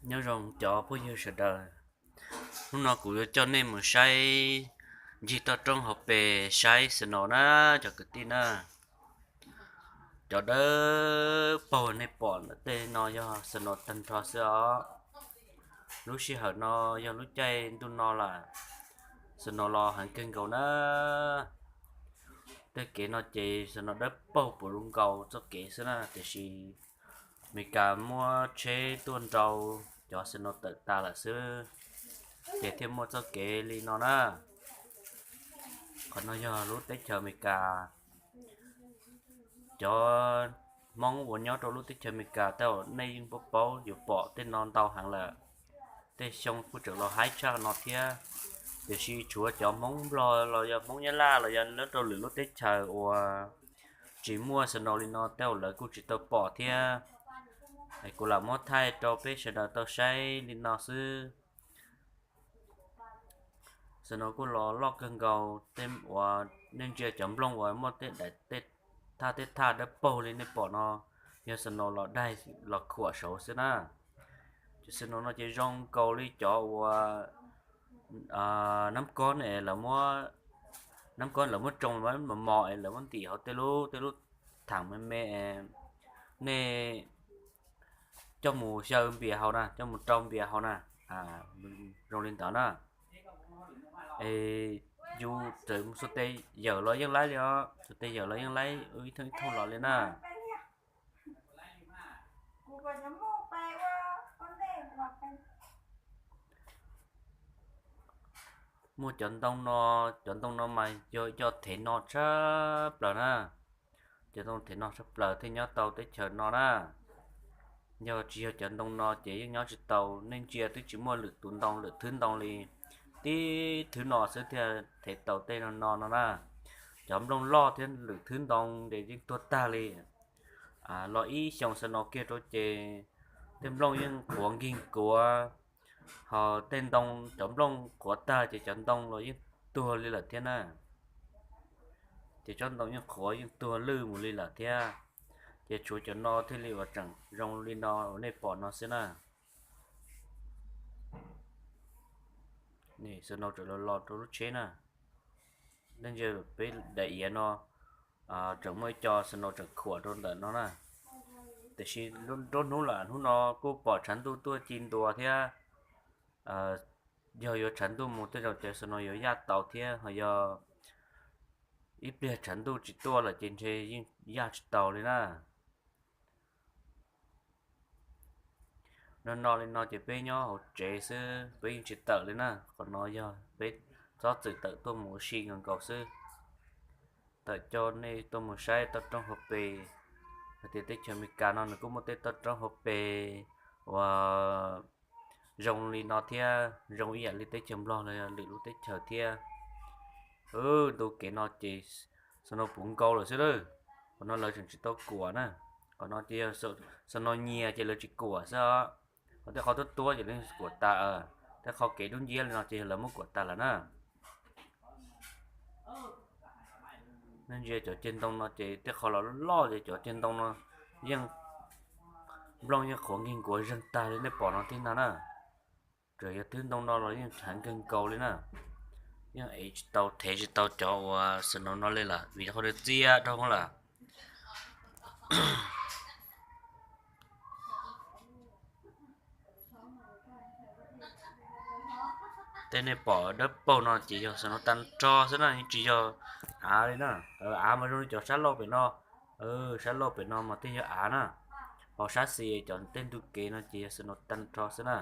Nyob zoo cov phooj ywg sawv daws, hnub no kuv yuav coj nej mus saib ncig toj roob hauv pes saib snow na, cov kwv tij na. Cov dawb paug nej pom ntawm tej no yog snow tag nrho xwb os. Lub sij hawm no yog lub caij ntuj no lawm, snow los heev kawg nkaus na. Tej kev no ces snow dawb paug puv zoo nkaus txoj kev xwb na, tiam sis Amelikas muab tsheb tuaj nrau cov snow tawm tas lawm xwb, ces thiaj muaj txoj kev li no na. Qhov no yog lub teb chaws Amelikas. Cov Hmoob uas nyob rau lub teb chaws Amelikas tej zaum nej yeej paub paub yuav pom tej no ntau heev lawm. Tej xyoo kuj tseem los haib tshaj no thiab, tiam sis tshuav cov Hmoob Nplog los yog Hmoob Nyab Laj los yog nyob rau lwm lub teb chaws uas tsis muaj snow li no tej zaum lawv kuj tsis tau pom thiab. Kuv lam muab thaij rau peb sawv daws tau saib li no xwb. Snow kuj los loj kawg nkaus, tej uas nej ntsia cov nplooj uas muaj tej daim tej thaj tej thaj dawb paug li nej pom no, yog snow los daig los khuam saud xwb na. Cov snow no ces zoo nkaus li cov uas nab kob es lawv muab, nab kob lawv muab tsoo mos mos es lawv muab ntim hauv tej lub tej lub thaam me me, nej coj mus xyaw npias haus na, coj mus rau npias haus na, zoo li ntawd na. Es yus txawm xuas tes yawm los yeej laib li os, xuas tes yawm los yeej laib ib thooj ib thooj los li na. Muaj cov ntoo no, cov ntoo no mas yog cov thev no tshaj plaws na. Cov ntoo thev no tshaj plaws thiaj nyob tau teb chaws no na. Yog tsis yog cov ntoo no ces yeej nyob tsis tau, nej ntsia twb tsis muaj lwm tus ntoo lwm thwb ntoo li, tib thwb no xwb thiaj thev tau tej no no no na. Cov nplooj loj thiab lwm thwb ntoo ces yeej tuag tag li. Los ib xyoos snow kiag rau ces tej nplooj yeej qhuav nkig kuav, ho tej ntoo cov nplooj qhuav tag ces cov ntoo los yeej tuag li lawm thiab na. Ces tsob ntoo yeej qhuav yeej tuag lwj mus li lawm thiab. Ces tshuav cov no thiaj li uas tseem zoo li no uas nej pom no xwb na. Snow tseem los los rau lub tsheb na. Nej ntsia peb daim iav no, tseem muaj ib co snow tseem khuam rau ntawm no na. Tiam sis nruab hnub lawm, hnub no kuj pom tshav ntuj tuaj ci ntua thiab. Yog yuav tshav ntuj mus tej zaum cov snow yuav yaj tau thiab, ho yog ib pliag tshav ntuj tsis tuaj lawm ces ntshe yeej yaj tsis tau li na. No no li no ces peb nyob hauv tsev xwb, peb yeej tsis tawm li na. Qhov no yog peb txhob txwm tawm tuaj mus ua si nkaus nkaus xwb. Tawm coj nej tuaj mus saib toj roob hauv pes, hais tias teb chaws Amelikas no nws kuj muaj tej toj roob hauv pes uas zoo li no thiab, zoo ib yam li teb chaws Nplog los yog lwm lub teb chaws thiab. Ntu kev no ces snow puv nkaus lawm xwb lawm. Qhov no lawv tseem tsis tau kuam na. Qhov no ces yog snow nyias ces lawv tsis kuam xwb os. Qhov tej qhov tuab tuab ces lawv kuam tas, tej qhov kev dub nciab li no ces yog lawv muab kuam tas lawm na. Nej ntsia cov ceg ntoo no ces tej qhov los loj ces cov ceg ntoo no yeej, nplooj yeej qhuav nkig nkuav zeeg tag li nej pom no thiab ntag na. Tsuas yog thwb ntoo no los yeej heev kawg nkaus li na. Yeej ev tsis tau, thev tsis tau cov uas snow no li lawm vim qhov dawb txiab dhau lawm. Tej nej pom dawb paug no ces yog snow tag nrho xwb na, yeej tsis yog av li na. Av mas zoo li cov sab laug pem no, sab laug pem no mas thiaj yog av na. Ho sab xis cov tej ntug kev no ces yog snow tag nrho xwb na.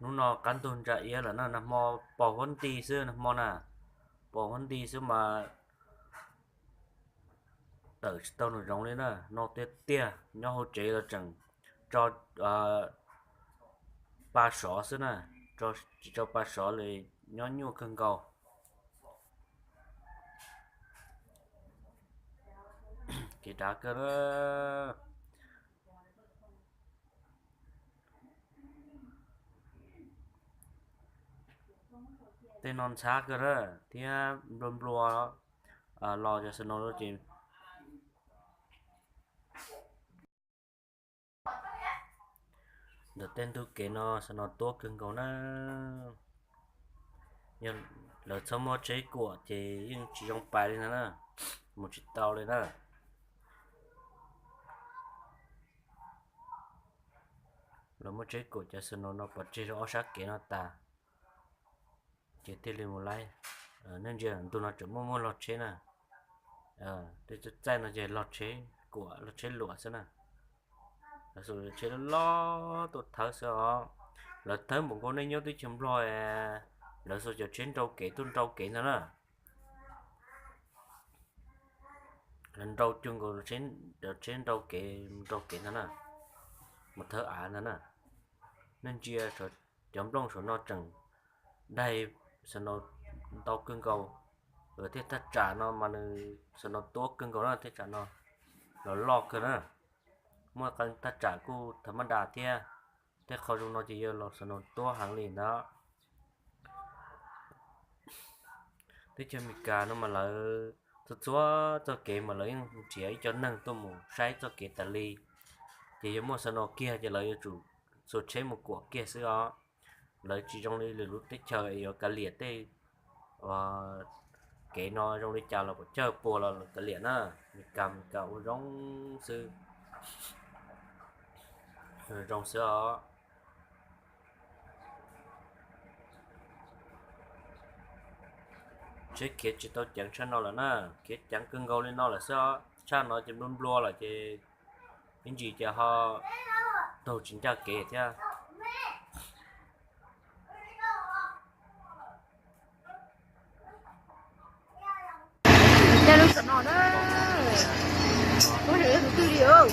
Hnub no qab ntug ntsa iab lawm na, nag hmo pos huab nti xwb, nag hmo na, pos huab nti xwb mas tawm tsis tau nraum zoov li na. No tiag tiag, nyob hauv tsev los tseem tso pa sov xwb na, tsis tso pa sov li, nyob nyuaj kawg nkaus. Kev dav kawg. Tej no ntxhab kawg na, thiab nplua nplua los cov snow ces Tej ntug kev no snow tuab kawg nkaus na. Yog lawv txhob muab tsheb kuam ces yeej tsis zoo pais li ntag na, mus tsis tau li na. Lawv muab tsheb kuam cov snow no pov tseg rau ob sab kev no tas, ces thiaj li mus laib. Nej ntsia ntug no tseem muaj muaj log tsheb na. Tej txaij txaij no ces log tsheb kuam log tsheb luam xwb na. Lawv xuas tsheb loj loj tuaj thawb xwb os. Lawv thawb npaum nkaus nej nyob teb chaws Nplog, lawv xuas cov tsheb nrau kev tuaj nrau kev ntag na. Lawv nrau cuag nkaus cov tsheb nrau kev nrau kev ntag na, mus thawb av ntag na. Nej ntsia cov nplooj saum no tseem daig snow ntau kawg nkaus, thiab thaj tsam no mas nws snow tuab kawg nkaus na, thaj tsam no los loj kawg na. Muaj qee thaj tsam kuj thav mab das thiab, tej qhov zoo no ces yog los snow tuab heev li ntag. Teb chaws Amelikas no mas lawv txhua txhua txoj kev mas lawv yeej nrhiav ib co neeg tuaj mus saib txoj kev tas li. Ces yog muaj snow kiag ces lawv yuav tsum xuas tsheb mus kuam kiag xwb os. Lawv tsis zoo li lwm lub teb chaws yuav kav liam tej kev no zoo li cas los puas chawj puas los kav liam na. Amelikas, Amelikas ua zoo xwb, zoo xwb os. Tsheb khiav tsis tau ceev tshaj no lawm na, khiav ceev kawg nkaus li no lawm xwb os. Tshaj no ces nplua nplua lawm ces ib ntsis ces ho taug tsis ncaj kev thiab. Caij lub xov no na, ua tus twg li os?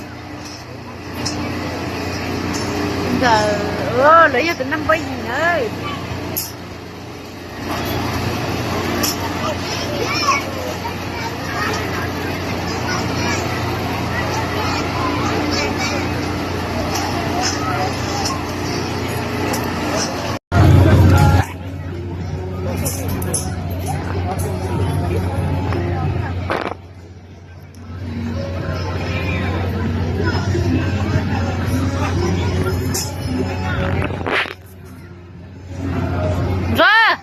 Nkawd, lawv yog tus neeg npaj yim na. Ntsuag,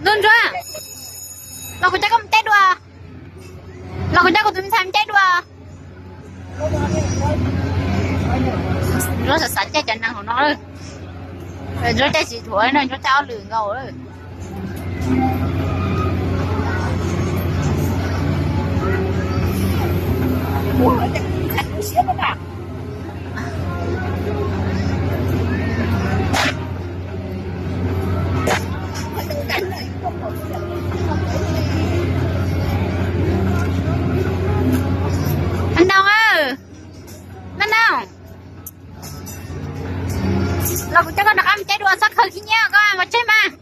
ntuj Ntsuag, los kuv coj koj mus caij dua. Los kuv coj kuv tus me ntxhais mus caij dua. Ntsuag xav xav caij cov neeg hauv no. Ntsuag caij tsis dhuav na, Ntsuag caij ob lwm nkaus. Noo, Noo, los kuv coj koj rov qab mus caij dua, txhob khaws khib nyiab, koj mus tseg mas.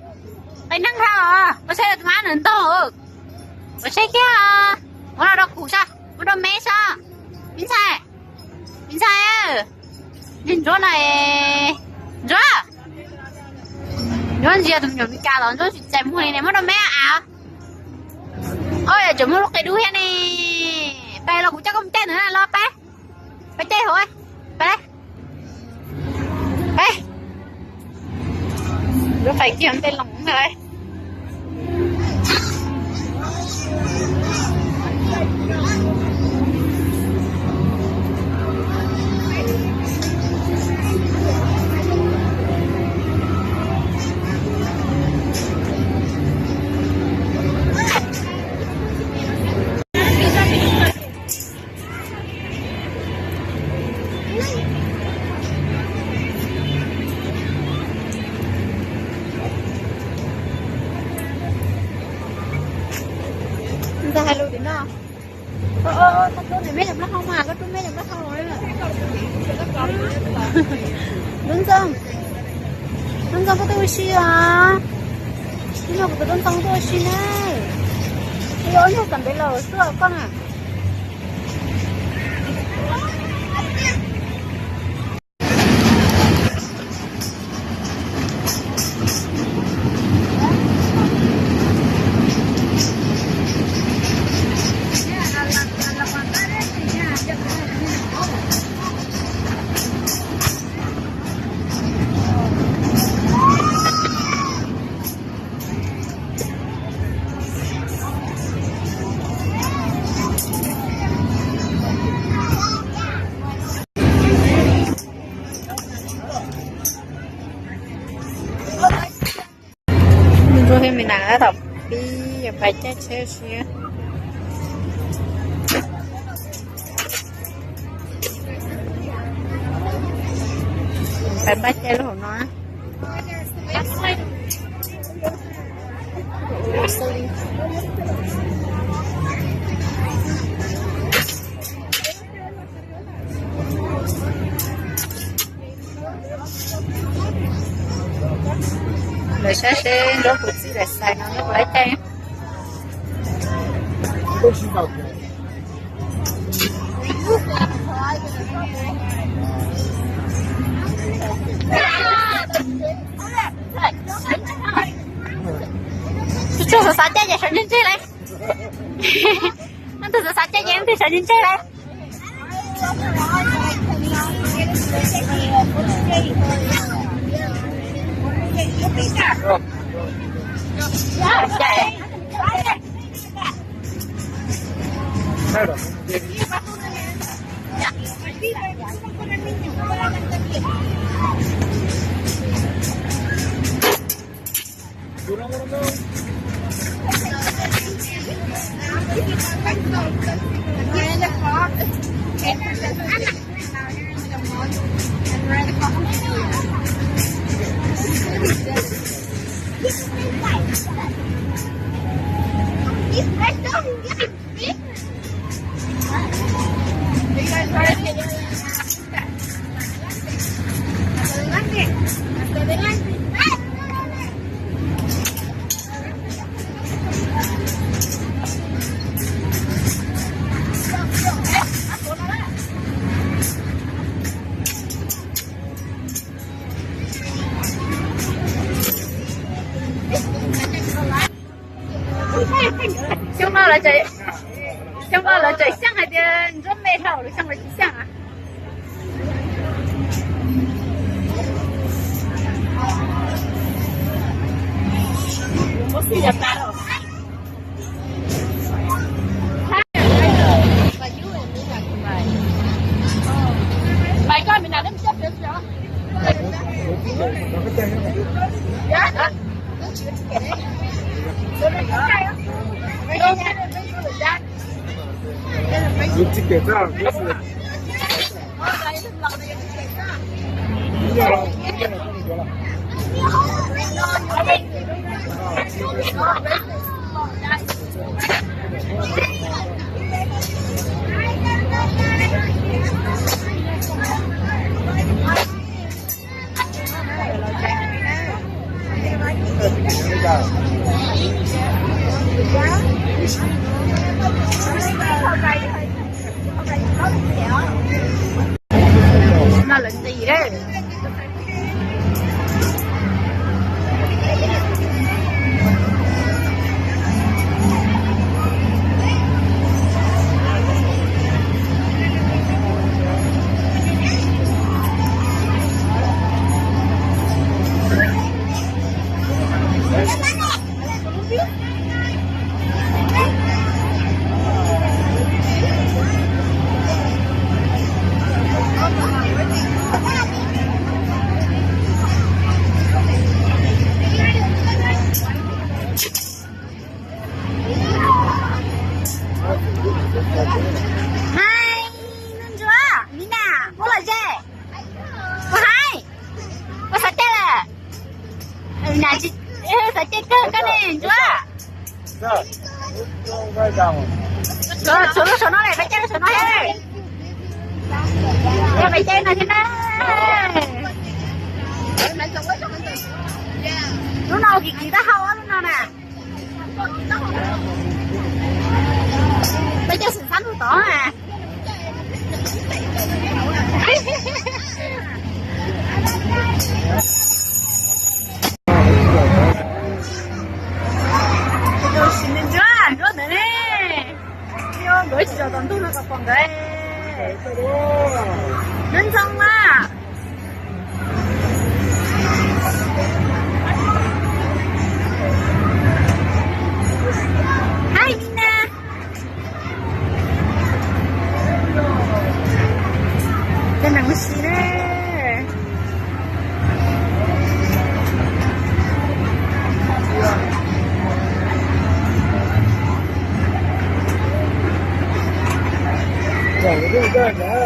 Qee neeg dhau, ua saib tus mab ntawd ntog. Ua saib kiag, muab los rau kuv saib, muab rau me saib. Me ntxhais, me ntxhais, niag Ntsuag no, Ntsuag, Ntsuag ntsia tus me nyuam Meskas los Ntsuag tsis txais muag li ne, muab rau me av. Oj, tseem muaj lub qe dub thiab ne. Peb los kuv coj koj mus caij ntawd na, los peb, peb caij hauv, peb, peb. Lub qe kiag tej loos na. Ntxhais hais lus tim no. Koj rub niam me cov plaub hau mas, koj rub me cov plaub hau. Tub Ntxoog, Tub Ntxoog koj tuaj ua si os. Tub Ntxoog, kuv tus Tub Ntxoog tuaj ua si na. Ib ob nyuag tam ntev lawm xwb koj na. Me nas tab tom pib yuav pais caij tsheb siab. Pais pab caij lub hauv no. Lawv saib seb nruab kuv txij lawv xais no nruab kuv lab caij. Tus tsuag xav xav caij ces sawv ntseg ntseg lauj. Tus tsuag xav xav caij ces tus sawv ntseg ntseg lauj. Xyoo no lawv tseem, xyoo no lawv tseem xyeej hais tias nruab me dhau lawv xyoo lawv tsis xyeej a. No lawv nqis lawm. Hais, nus ntsuag, Mina, puab los ze? Puas hais? Puas xav caij lawm? Mina, xav caij kawg koj ne ntsuag. Tshuav lub saum no lawm, peb caij lub saum no thiab. Peb caij no thiab na. Lub no kim kim taub hau lub no na. Peb caij xwm xab lub tod na. Tus sim neeg ntsuag ntsuag ntawd ne, nkawd tsis tsaus tom ntug no kom pom nkawd. Ntxoov ntxoo mas. Hais Mina. Cov neeg ua si na.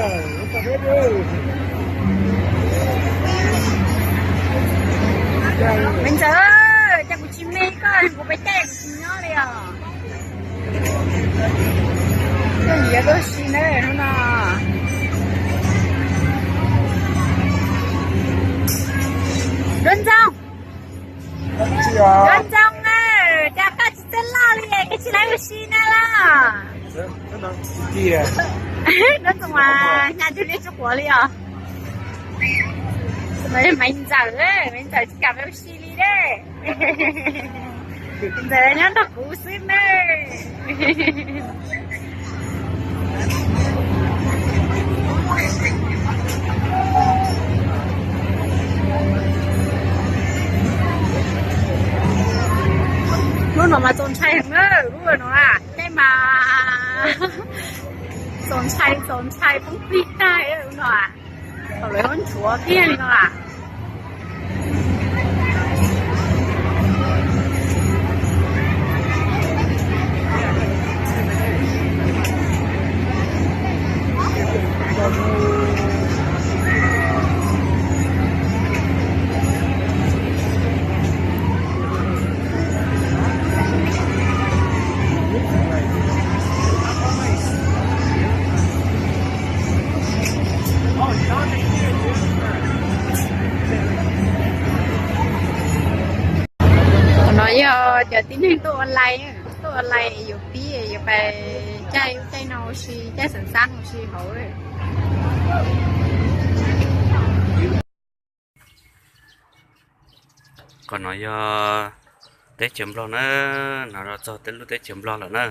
Me ntxawm, cas kuv tsis me koj, kuv pes caij kuv tsis nyob li os. Koj nyiam koj si na hnub no. Nruab Ntxoo, Nruab Ntxoo na, cas koj tsis txawj loj li, koj tsis laj ua si na los? Nruab Ntxoo mas nyaj twg li tsis quav li os. Maiv Ntxawm, Maiv Ntxawm tsis kam ua si li ne. Ntxawm nyob nrog kuv xwb ne. Lub no mas txaus ntshai heev na, lub no a, caij mas txaus ntshai, txaus ntshai poob plig tag lub no a. Thaum lawv muab nchuav kiag li no a. Qhov no yog cov tib neeg tuaj online, tuaj online yuav pib yuav pais caij ub caij no ua si, caij xeem xab ua si hauv. Qhov no yog teb chaws Nplog na, no los txog teb lub teb chaws Nplog lawm na.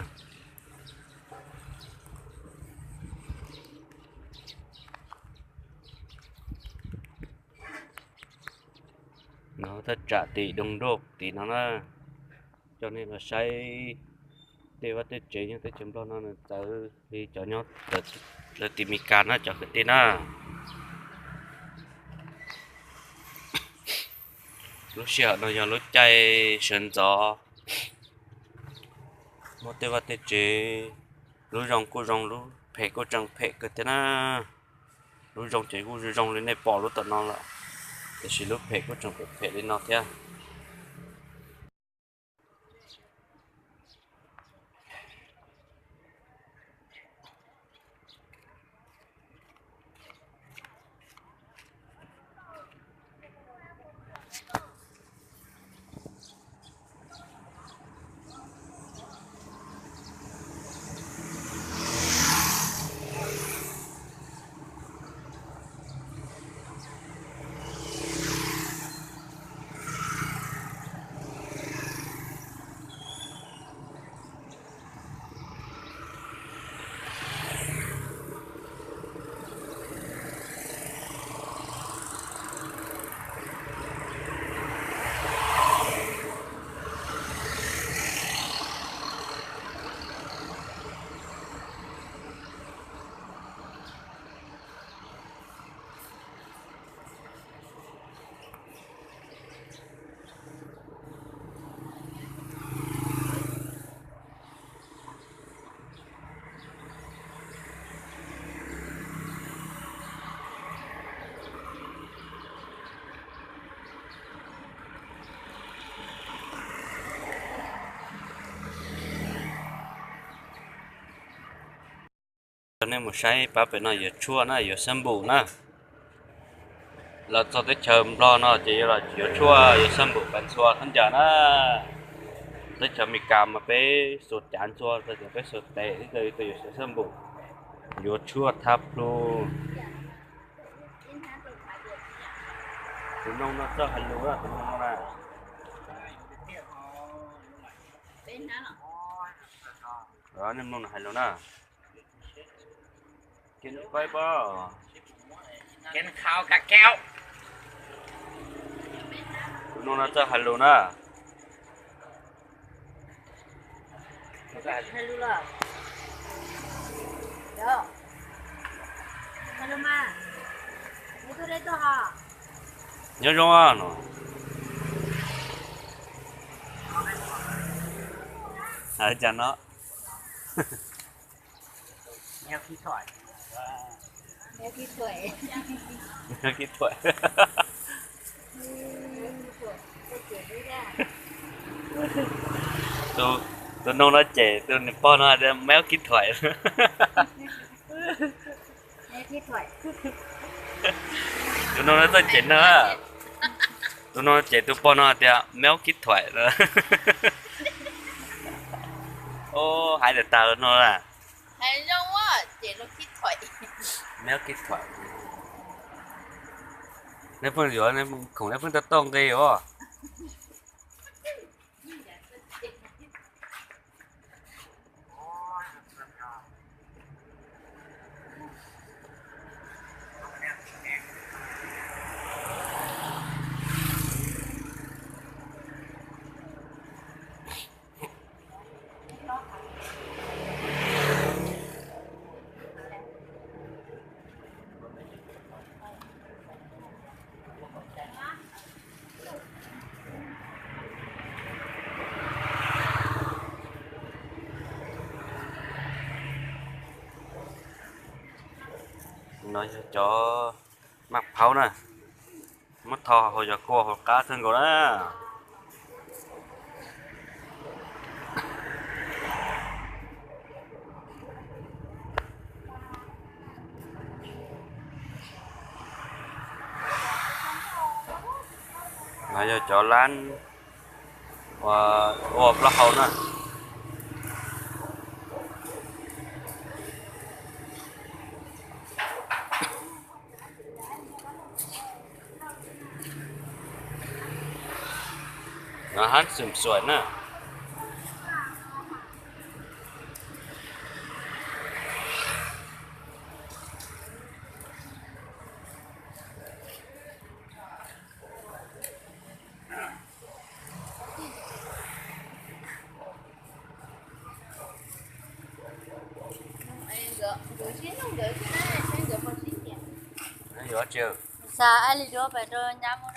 No thaj tsam tim Doo Nroj tim no na, coj nej los saib tej vaj tej tsev nyob teb chaws Nplog no nws txawv li cov nyob lawv tim Mes Kas na cov kwv tij na. Lub sij hawm no yog lub caij sawv ntxov, muaj tej vaj tej tsev, lub zoo kuj zoo, lub phem kuj tseem phem kawg thiab na. Lub zoo ces kuj zoo zoo li nej pom lub tom no lawm, tiam sis lub phem kuj tseem phem phem li no thiab. Coj nej mus saib pab pem no yuav tshuaj na, yuav xab npum na. Los txog teb chaws Nplog no ces yuav tshuaj yuav xab npum pab ntxhua khaub ncaws na. Teb chaws Amelikas mas peb xuas cav ntxhua, txog ces peb xuas tes, ib tug ib tug yuav xuas xab npum, yuav tshuaj thab plhu. Tus noog no txawj hais lus na, tus noog no na. Nej mloog nws hais lus na. Tus noog no txawj hais lus na. Nyob zoo no. Cas no. Kib thuam. Tus noog no cem tus niam pog no hais tias méo kib thuam. Tus noog no txawj cem no, tus no cem tus pog no hais tias méo kib thuam. Hais tias tas no, méo kib thuam. Nej pheej yuav, khoom nej pheej tau tau nqi os. No yog cov maj phaub na, muab tho hauv cov kua hauv qab kawg nkaus na. No yog cov lab ua plaub hau na. No hab xum xuaim na. Yuav tsi? Xav li duab pem rau nyab muab.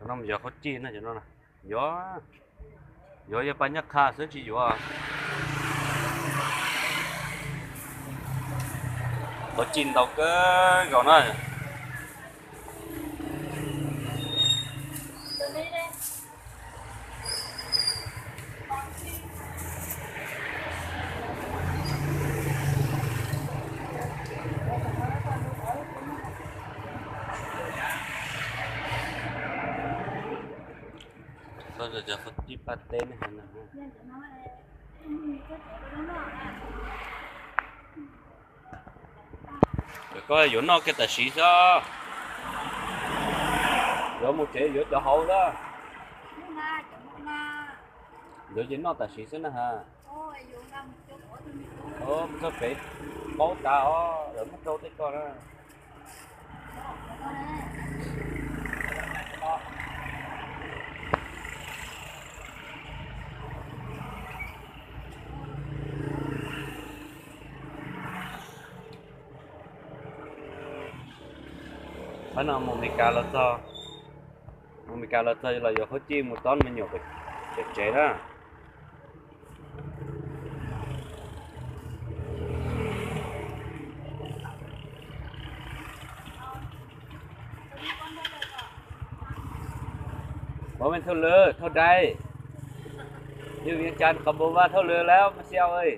Cov no yog qhaub cij na, cov no na. Yuav, yuav yog pab nyab qha xwb tsis yuav. Qhaub cij ntau kawg nkaus na. Koj cov qhaub cij paj teb ne. Koj yuav noj kiag tam sim xwb, yuav mus tsev yuav cov hauv xwb. Yuav ces noj tam sim xwb na has. Txog pem paub tas os, lawv muab rau tej ko na. Qhov no mus Meskas los txog, mus Meskas los txog los yuav qhaub cij mus tob me nyuam pem tsev na. Ua men thauj lawv, thauj dai. Yog Vias Cas qhov npau vas thauj lawv lawm mas xiau ơi.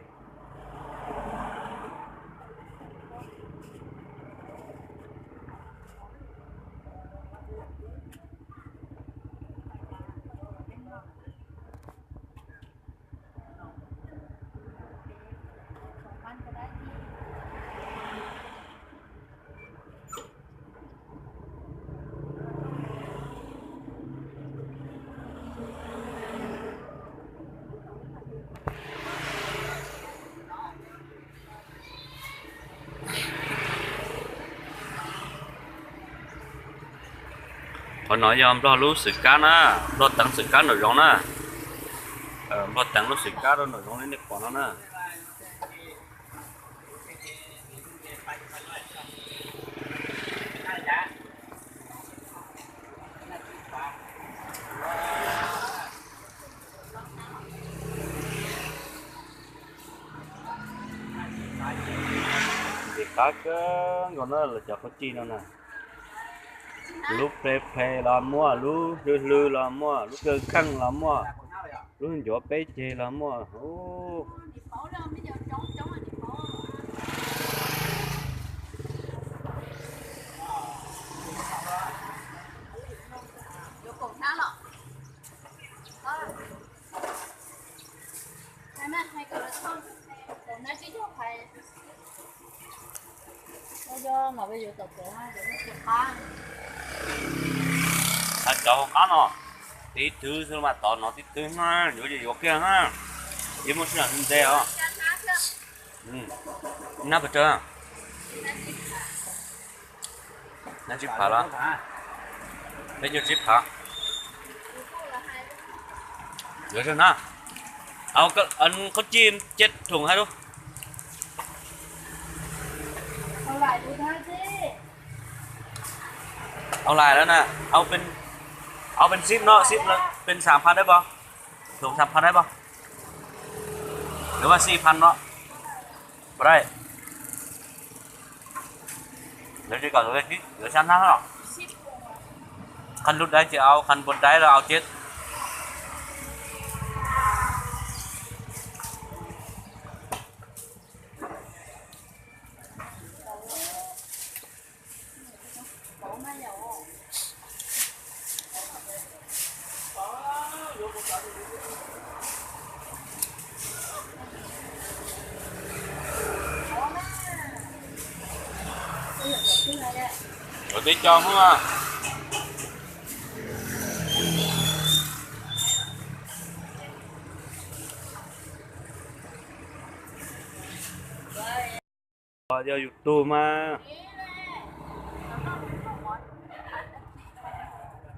Qhov no yog Nplog lub xwm kab na, Nplog teev xwm kab nraum zoov na. Nplog teev lub xwm kab rau nraum zoov li nej pom no na. Ntxim qab kawg nkaus na lawv cov qhaub cij no na. Lub ple ple los muaj, lub hlwb hlwb los muaj, lub kawg kheej los muaj, lub ncuav peb ceg los muaj. Cov hauv qab no tib thwv xwb mas tod no tib thwv na, yuav yuav kiag na, yeej muaj sij hawm ntev os. Nab pes tsawg? Nab tsib phav los? Peb caug tsib phav. Yuav tsawg na? Qhaub cij ceb thoom hais lub. Au lais lawm na, au pes xib no, xib pes xam phav dab pov, thoom xam phav dab pov, lawv vas xib phav no, pov dab. Lawv tsis kom lawv sab hnab los. Qhov lub dab tsis au, qhov npua dab los au ceb. Ua teb co hub. Yog yus tug mas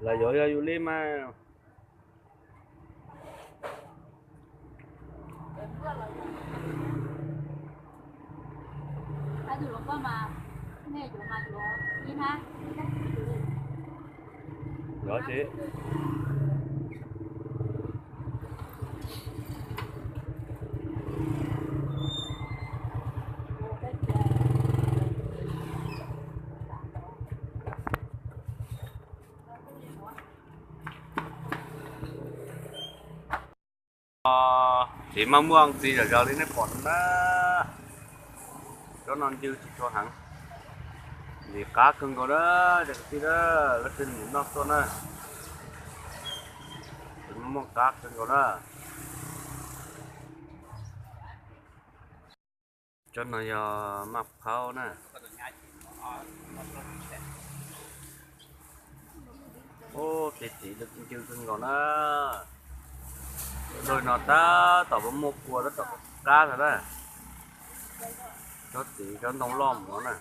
los yuav yog yus li mas. Yuav tsis Txiv maj muaj ntxiv zom zaws li nej pom no na. Tsob no ncw tsis tshua heev. Ntxim qab kawg nkaus na, cov kwv tij na, leej twg nyiam noj tuaj na. Txiv maj muaj qab kawg nkaus na. Tsob no yog maj phaub na. Ub, txiv txiv ncw kawg nkaus na. Txoj no tab tom muaj kua tab tom qab ntag na. Tsob txiv tsob ntoo loj mus no na.